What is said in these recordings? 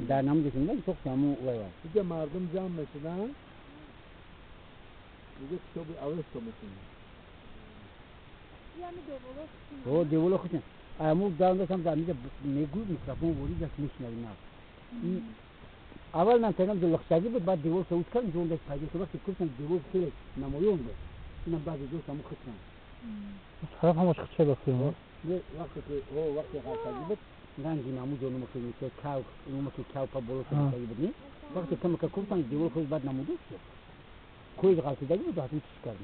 در نموزش سخت همون دیگه مردم جمع میشدن دیگه کتاب اوستا میخوندن. او دیولا خوشن امو دارم داشتم در میگه میگو میکروفون وری دست میشنوی نه اول من تنم دلخشگی بود بعد دیوار سعود کردم جون داشت پیدا شد وقتی کردم دیوار خیلی نمایون بود اینم بعضی دوست همو خشنم طرف همش خچه بخیم وقتی که او وقتی غلطگی بود رنگی نمو جونم که میشه کاو اونم که کاو پا بالا شده بود نه وقتی کم که کردم دیوار خود بعد نمودو شد کوی غلطگی بود حتما چیز کردم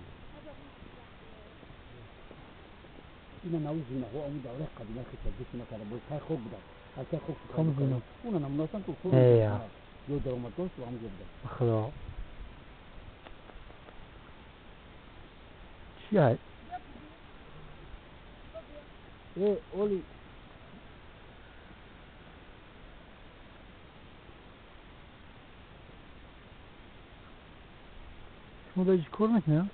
اینا نوزی نه هو اون دوره قدیمه که دوست نکرده بود تای خوب بود از خوب کم اون نموناشون تو خوب یو درآمد داشت و همونجا بوده خدا چی هست؟ ای اولی شما داری کار میکنی؟ ما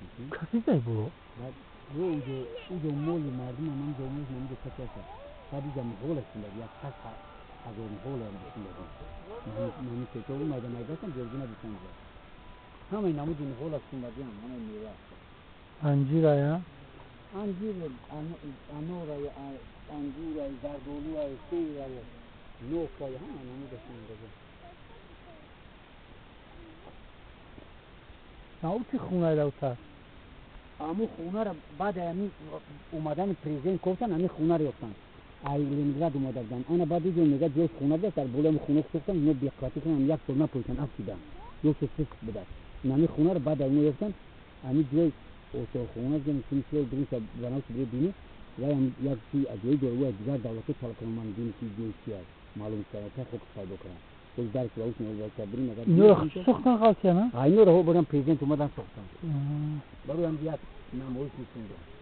بکنیم کسی جای برو بعد اوجا مول مردم هم اونجا مول اونجا کسی هست بعد اینجا مغول هستن یک کس هزار مغول هم هستن نمی که تو میده میده هستن جرگی ندیستن همه نمود مغول هستن بعدی هم همه میوه انجیر آیا؟ انجیر انار انگور زردآلو سیر نوک همه نمود هستن. نه او چی خونه دوتر؟ امو خونه را بعد امی اومدن پرزیدنت گفتن امی خونه را یافتن ای لنینگراد اومده بودن انا بعد دیگه میگه جوش خونه بود در بالای خونه سوختن اینو بیقراتی کنن یک سال نپوشن افتیدن یک سال بوده این امی خونه را بعد اینو یافتن امی جای اتاق خونه که میتونی چیز بریم تا بناش ببینی و هم یک چیز عجیبی داره و دیگر دولت تلکنم من دین چی جوش چی است معلوم کنه تا خود پیدا کنن خود درک راوش نمی‌داد که بریم اگر اینو سوختن غلطیه نه؟ اینو رو برام پرزیدنت اومدن سوختن برای هم یک نمایش نشون داد.